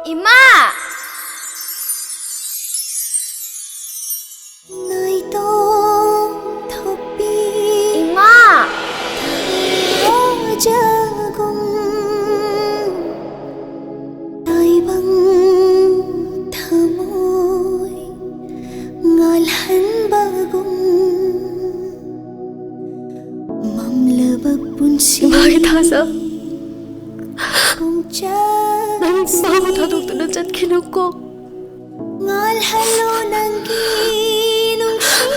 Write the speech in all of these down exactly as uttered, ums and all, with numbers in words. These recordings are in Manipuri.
ꯏꯃꯥ! ꯅꯥꯏꯇꯣꯝ ꯊꯣꯛꯄꯤ ꯏꯃꯥ! ꯊꯥꯖꯒꯨꯝ ꯇꯥꯏꯕꯪ ꯊꯃꯣꯏ ꯉꯥꯜꯍꯟꯕꯒꯨꯝ ꯃꯝꯂꯕ ꯄꯨꯟꯁꯤ ꯏꯃꯥꯒꯤ ꯊꯥꯖ꯫ ꯈꯣꯡꯆꯠ ꯅꯪ ꯏꯃꯥꯕꯨ ꯊꯥꯗꯣꯛꯇꯨꯅ ꯆꯠꯈꯤꯅꯨꯀꯣ꯫ ꯉꯥꯜꯍꯜꯂꯣ ꯅꯪꯒꯤ ꯅꯨꯡꯁꯤ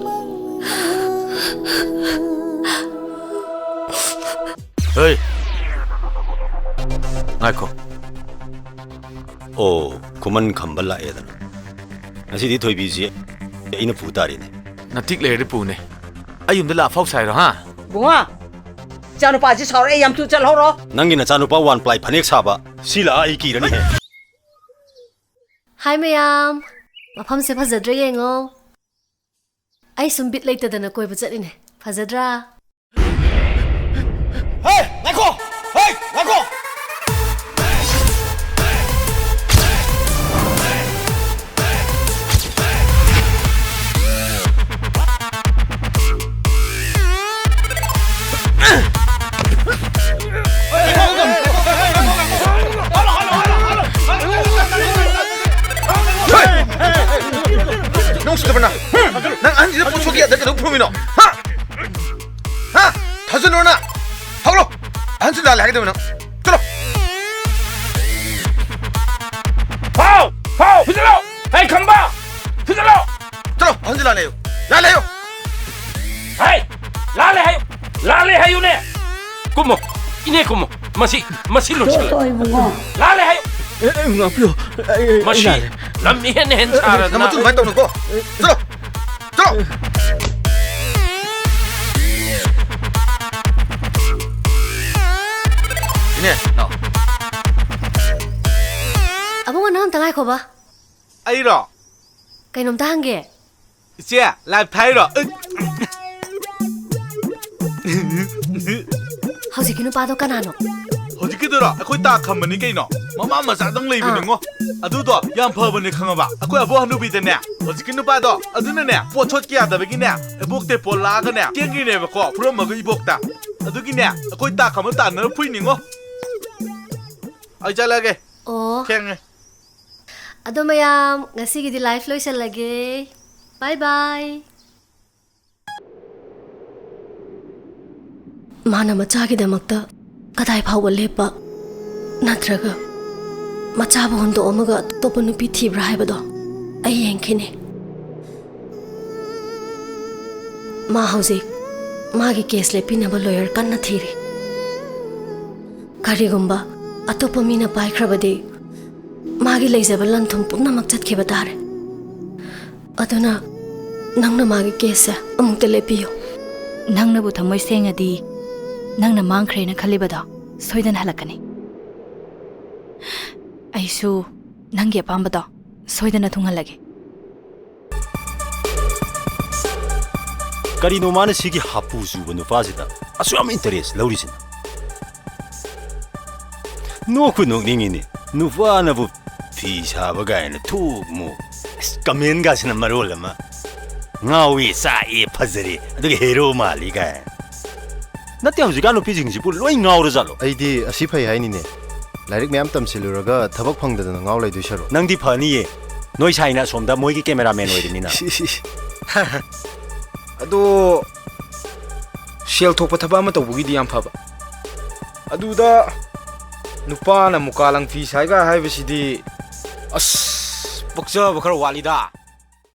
ꯃꯉꯥꯜ꯫ ꯍꯩ! ꯉꯥꯏꯈꯣ꯫ ꯑꯣ, ꯈꯨꯃꯟ ꯈꯝꯕ ꯂꯥꯛꯑꯦꯗꯅ꯫ ꯉꯁꯤꯗꯤ ꯊꯣꯏꯕꯤꯁꯤ ꯑꯩꯅ ꯄꯨ ꯇꯥꯔꯦꯅꯦ꯫ ꯅꯇꯤꯛ ꯂꯩꯔꯗꯤ ꯄꯨꯅꯦ꯫ ꯑꯩ ꯌꯨꯝꯗ ꯂꯥꯛꯑꯐꯥꯎ ꯁꯥꯏꯔꯣ, ꯍꯥ? ꯕꯨꯡꯉꯣ, ꯏꯆꯥꯅꯨꯄꯥꯁꯤ ꯁꯥꯎꯔꯛꯑꯦ, ꯌꯥꯝ ꯊꯨ ꯆꯠꯍꯧꯔꯣ꯫ ꯅꯪꯒꯤ ꯅꯆꯥꯅꯨꯄꯥ ꯋꯥꯟ ꯄ꯭ꯂꯥꯏ ꯐꯅꯦꯛ ꯁꯥꯕ ꯁꯤ ꯂꯥꯛꯑ ꯑꯩ ꯀꯤꯔꯅꯤꯍꯦ꯫ ꯍꯥꯏ ꯃꯌꯥꯝ, ꯃꯐꯝꯁꯦ ꯐꯖꯗ꯭ꯔꯥ ꯌꯦꯡꯉꯣ꯫ ꯑꯩ ꯁꯨꯝ ꯕꯤꯠ ꯂꯩꯇꯗꯅ ꯀꯣꯏꯕ ꯆꯠꯂꯤꯅꯦ꯫ ꯐꯖꯗ꯭ꯔꯥ? ꯍꯦ, ꯉꯥꯏꯈꯣ! ꯍꯦ, ꯉꯥꯏꯈꯣ! ꯅꯪ ꯎꯁꯤꯠꯇꯕ꯭ꯔꯥ ꯅꯪ? ꯅꯪ ꯑꯍꯟꯁꯤꯗ ꯄꯣꯠ ꯁꯣꯛꯀꯦ ꯌꯥꯗ ꯀꯩꯗꯧ ꯐꯨꯔꯝꯃꯤꯅꯣ? ꯍꯥ? ꯍꯥ? ꯊꯥꯖꯤꯜꯂꯣ ꯅꯪ! ꯍꯧꯔꯣ! ꯑꯍꯟꯁꯤ ꯂꯥꯜꯂꯦ ꯍꯥꯏꯒꯗꯕ ꯅꯪ! ꯆꯠꯂꯣ! ꯐꯥꯎ! ꯐꯥꯎ! ꯐꯨꯖꯤꯜꯂꯣ! ꯍꯩ ꯈꯝꯕ! ꯐꯨꯖꯤꯜꯂꯣ! ꯆꯠꯂꯣ! ꯑꯍꯟꯁꯤ ꯂꯥꯜꯂꯦ ꯍꯥꯏꯌꯨ! ꯂꯥꯜꯂꯦ ꯍꯥꯏꯌꯨ! ꯍꯩ! ꯂꯥꯜꯂꯦ ꯍꯥꯏꯌꯨ! ꯂꯥꯜꯂꯦ ꯍꯥꯏꯌꯨꯅꯦ! ꯀꯨꯝꯃꯣ! ꯏꯅꯦ ꯀꯨꯝꯃꯣ! ꯃꯁꯤ, ꯃꯁꯤ ꯂꯣꯏꯁꯤꯜꯂꯣ! ꯇꯣꯛꯑꯣ ꯏꯕꯨꯡꯉꯣ꯫ ꯂꯥꯜꯂꯦ ꯍꯥꯏꯌꯨ! ꯑꯦ, ꯑꯦ, ꯉꯥꯛꯄꯤꯌꯣ꯫ ꯑꯩ, ꯑꯩ, ꯑꯩ ꯃꯁꯤ ꯂꯥꯜꯂꯦ꯫ ꯂꯝ ꯏꯍꯦꯟ ꯍꯦꯟ ꯁꯥꯔꯗꯅ꯫ ꯅꯃꯇꯨꯡ ꯑꯗꯨꯃꯥꯏꯅ ꯇꯧꯅꯨꯀꯣ꯫ ꯆꯠꯂꯣ꯫ ꯆꯠꯂꯣ꯫ ꯏꯅꯦ꯫ ꯑꯕꯨꯡꯉꯣ, ꯅꯪ ꯑꯝꯇ ꯉꯥꯏꯈꯣꯕ꯫ ꯑꯩꯔꯣ? ꯀꯩꯅꯣꯝꯇ ꯍꯪꯒꯦ꯫ ꯏꯆꯦ, ꯂꯥꯏꯚ ꯊꯥꯏꯔꯣ? ꯍꯧꯖꯤꯛꯀꯤ ꯅꯨꯄꯥꯗꯣ ꯀꯅꯥꯅꯣ? ꯍꯧꯖꯤꯛꯀꯤꯗꯨꯔꯣ? ꯑꯩꯈꯣꯏ ꯇꯥ ꯈꯝꯕꯅꯤ ꯀꯩꯅꯣ꯫ ꯃꯃꯥ ꯃꯆꯥꯗꯪ ꯂꯩꯕꯅꯤꯉꯣ꯫ ꯑꯗꯨꯗꯣ ꯌꯥꯝ ꯐꯕꯅꯦ ꯈꯪꯉꯕ? ꯑꯩꯈꯣꯏ ꯑꯕꯣꯛ ꯍꯅꯨꯕꯤꯗꯅꯦ, ꯍꯧꯖꯤꯛꯀꯤ ꯅꯨꯄꯥꯗꯣ ꯑꯗꯨꯅꯅꯦ, ꯄꯣꯠ ꯁꯣꯠꯀꯦ ꯌꯥꯗꯕꯒꯤꯅꯦ, ꯏꯕꯣꯛꯇꯩ ꯄꯣꯠ ꯂꯥꯛꯑꯒꯅꯦ, ꯆꯦꯟꯈ꯭ꯔꯤꯅꯦꯕꯀꯣ, ꯐꯨꯔꯝꯃꯒ ꯏꯕꯣꯛꯇ꯫ ꯑꯗꯨꯒꯤꯅꯦ, ꯑꯩꯈꯣꯏ ꯇꯥ ꯈꯝꯕ ꯇꯥꯟꯅꯔ ꯐꯨꯏꯅꯤꯉꯣ꯫ ꯑꯩ ꯆꯠꯂꯒꯦ꯫ ꯑꯣ꯫ ꯊꯦꯡꯉꯦ꯫ ꯑꯗꯣ ꯃꯌꯥꯝ, ꯉꯁꯤꯒꯤꯗꯤ live ꯂꯣꯏꯁꯜꯂꯒꯦ꯫ Bye bye꯫ ꯃꯥꯅ ꯃꯆꯥꯒꯤꯗꯃꯛꯇ ꯀꯗꯥꯏ ꯐꯥꯎꯕ ꯂꯦꯞꯄ, ꯅꯠꯇ꯭ꯔꯒ ꯃꯆꯥꯕꯨ ꯍꯨꯟꯗꯣꯛꯑꯝꯃꯒ ꯑꯇꯣꯞꯄ ꯅꯨꯄꯤ ꯊꯤꯕ꯭ꯔꯥ ꯍꯥꯏꯕꯗꯣ ꯑꯩ ꯌꯦꯡꯈꯤꯅꯤ꯫ ꯃꯥ ꯍꯧꯖꯤꯛ ꯃꯥꯒꯤ case ꯂꯦꯞꯄꯤꯅꯕ lawyer ꯀꯟꯅ ꯊꯤꯔꯤ꯫ ꯀꯔꯤꯒꯨꯝꯕ ꯑꯇꯣꯞꯄ ꯃꯤꯅ ꯄꯥꯏꯈ꯭ꯔꯕꯗꯤ, ꯃꯥꯒꯤ ꯂꯩꯖꯕ ꯂꯟ ꯊꯨꯝ ꯄꯨꯝꯅꯃꯛ ꯆꯠꯈꯤꯕ ꯇꯥꯔꯦ꯫ ꯑꯗꯨꯅ ꯅꯪꯅ ꯃꯥꯒꯤ case ꯁꯦ ꯑꯃꯨꯛꯇ ꯂꯦꯞꯄꯤꯌꯨ꯫ ꯅꯪꯅꯕꯨ ꯊꯃꯣꯏ ꯁꯦꯡꯉꯗꯤ, ꯅꯪꯅ ꯃꯥꯡꯈ꯭ꯔꯦꯅ ꯈꯜꯂꯤꯕꯗꯣ ꯁꯣꯏꯗꯅ ꯍꯜꯂꯛꯀꯅꯤ꯫ ꯑꯩꯁꯨ ꯅꯪꯒꯤ ꯑꯄꯥꯝꯕꯗꯣ ꯁꯣꯏꯗꯅ ꯊꯨꯡꯍꯜꯂꯒꯦ꯫ ꯀꯔꯤꯅꯣ ꯃꯥꯅ ꯁꯤꯒꯤ ꯍꯥꯄꯨ ꯆꯨꯕ ꯅꯨꯄꯥꯁꯤꯗ ꯑꯁꯨꯛ ꯌꯥꯝ interest ꯂꯧꯔꯤꯁꯤꯅ? ꯅꯣꯛꯄꯨ ꯅꯣꯛꯅꯤꯡꯉꯤꯅꯦ꯫ ꯅꯨꯄꯥꯅꯕꯨ ꯐꯤ ꯁꯥꯕ ꯀꯥꯏꯅ ꯊꯣꯛ ꯃꯣꯛ꯫ ꯑꯁ, comment ꯒꯥꯁꯤꯅ ꯃꯔꯣꯜ ꯑꯃ꯫ "ꯉꯥꯎꯏ, ꯆꯥꯛꯏ, ꯐꯖꯔꯦ, ꯑꯗꯨꯒ hero ꯃꯥꯜꯂꯤ" ꯀꯥꯏꯅ꯫ ꯅꯠꯇꯦ, ꯍꯧꯖꯤꯛꯀꯥꯟ ꯅꯨꯄꯤꯁꯤꯡꯁꯤꯕꯨ ꯂꯣꯏ ꯉꯥꯎꯔꯖꯥꯠꯂꯣ? ꯑꯩꯗꯤ ꯑꯁꯤ ꯐꯩ ꯍꯥꯏꯅꯤꯅꯦ꯫ ꯂꯥꯏꯔꯤꯛ ꯃꯌꯥꯝ ꯇꯝꯁꯤꯜꯂꯨꯔꯒ ꯊꯕꯛ ꯐꯪꯗꯗꯅ ꯉꯥꯎ ꯂꯩꯗꯣꯏ ꯁꯔꯨꯛ꯫ ꯅꯪꯗꯤ ꯐꯅꯤꯌꯦ꯫ ꯅꯣꯏ ꯁꯥꯏꯅ ꯑꯁꯣꯝꯗ ꯃꯣꯏꯒꯤ cameraman ꯑꯣꯏꯔꯤꯃꯤꯅ꯫ ꯏꯁ, ꯏꯁ, ꯏꯁ꯫ ꯑꯗꯣ ꯁꯦꯜ ꯊꯣꯛꯄ ꯊꯕꯛ ꯑꯃ ꯇꯧꯕꯒꯤꯗꯤ ꯌꯥꯝ ꯐꯕ꯫ ꯑꯗꯨꯗ ꯅꯨꯄꯥꯅ ꯃꯨꯀꯥ ꯂꯪꯐꯤ ꯁꯥꯏꯒ ꯍꯥꯏꯕꯁꯤꯗꯤ, ꯑꯁ, ꯄꯛꯆꯕ ꯈꯔ ꯋꯥꯠꯂꯤꯗ꯫